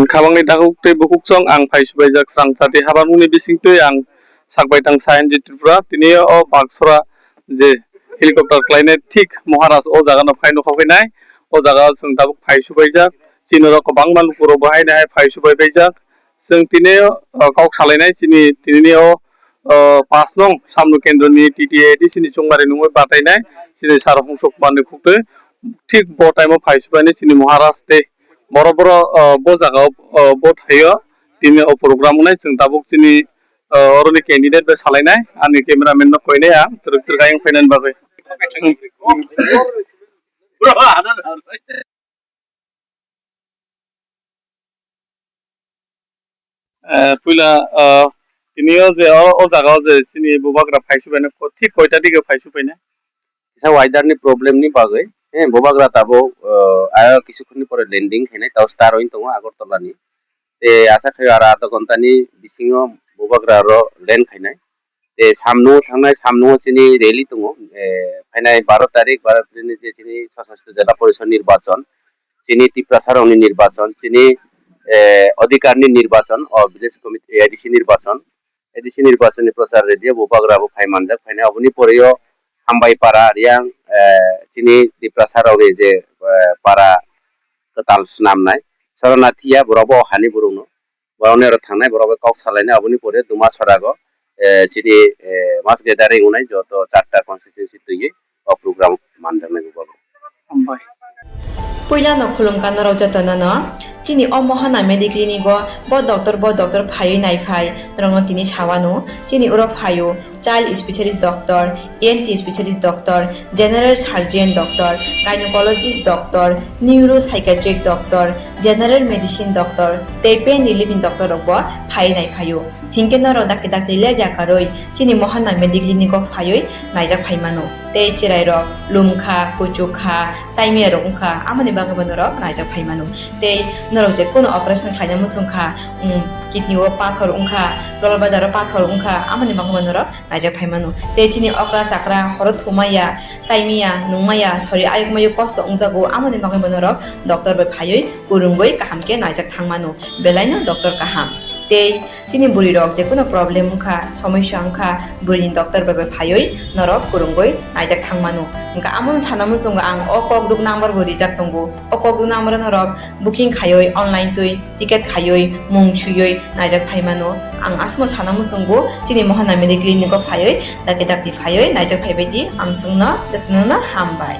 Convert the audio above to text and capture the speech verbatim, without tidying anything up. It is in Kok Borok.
Khabangni takhuk tei bukhuksong ang phai subaijak Srangchati habamungni bisingtwi ang sakbaitang Sayanjit Tripura. Tini o Baksora je helicopter khlainai thik Maharaj o jagano phai nokha phainai. O jaga chwng tabuk phai subaijak. Chini rok kwbangma lukurokbo haino hai phai subaibaijak. Chwng tini o kok salainai chini tinini o o, pash nong Samnu Kendroni T T A D C ni chongmari nungwi batainai chini Sir Hongsok Kumarni khuktwi. Thik bo time o phai subainai chini Maharaj tei borok borok, o, bo jaga o, o, bo thaio tini o program wngnai chwng tabuk chini, o, oroni candidate bai salainai ani cameraman no koinai ang twrwk twrwk ayang phainani bagwi. Eh, puila, eh, tini o je o, o jaga o je chini bubagra phai subainai ko-, thik koita dige phai subainai? Kisa weather ni problem ni bagwi, eh, bubagra tabuk, eh, aro kisu khunni pore landing khainai, tabo start oi tongo Agartala ni. Tei asa khai aro adha ghonta ni bisingo bubagra ro land khainai. Tei samno thangnai, samno chini rally tongo, eh, phainai baro tarik, baro tarik ni je chini sasasito jela porishod nirbachon, chini Tiprasa rokni nirbachon, chini, eh, Adhikar ni nirbachon, o village committee, A D C nirbachon, A D C nirbachon ni prochar rally o bubagra bo phai manjak, phainai oboni pore o Hambai para, Riang, eh, chini Tiprasa rokni je, eh, para kwtal swnamnai, Soranathi ya borok bo o hani borokno. Borokni oro thangnai borok bai kok salainai, aboni pore Duma Sorago, eh, chini, eh, mass gathering wngnai joto charta constituency twiwi o program manjaknai bubago. Hambai. Puilano khulumkha norok jotonono, chini o Mohana Mediclinic o bo doctor, bo doctor phaiwi naiphai, norokno tini sawano, chini oro phaio, child specialist doctor, E N T specialist doctor, general surgeon doctor, gynecologist doctor, neuropsychiatric doctor, general medicine doctor, tei pain relief ni doctor rok bo phai nai phaio. Hinkhe norok dakti dakti ler yakarwi chini Mohana Mediclinic o phaiwi naijak phai mano. Tei cherai rok lumkha, kuchukha, chaimiya rok wngkha, amoni bagwi bo norok naijak phai mano. Tei norok je kono operation khlaina muchungkha, um, kidney o pathor wngkha, dolbadar o pathor wngkha, amoni bagwi bo norok naijak phai mano. Tei chini okra chakra horo thumaya, chaimiya, nungmaya, sori ayuk mayuk kosto wngjago, amoni bagwi bo norok doctor bai phaiwi kwrwngwi kaham khe naijak thang mano. Belaino doctor kaham. Tei chini bwrwi rok je kono problem wngkha, somosya wngkha, bwrwini doctor bai bai phaiwi norok kwrwngwi naijak thang mano. Hwnkha amo sana muchungo ang o kokduk number bo rijak tongo. O kokduk number o norok booking khaiwi online twi ticket khaiwi mung swiwi naijak phai mano. Ang aswkno sana muchungo chini Mohana Mediclinic o phaiwi dakti dakti phaiwi naijak phai bai di. Ang chwngno jotono no hambai.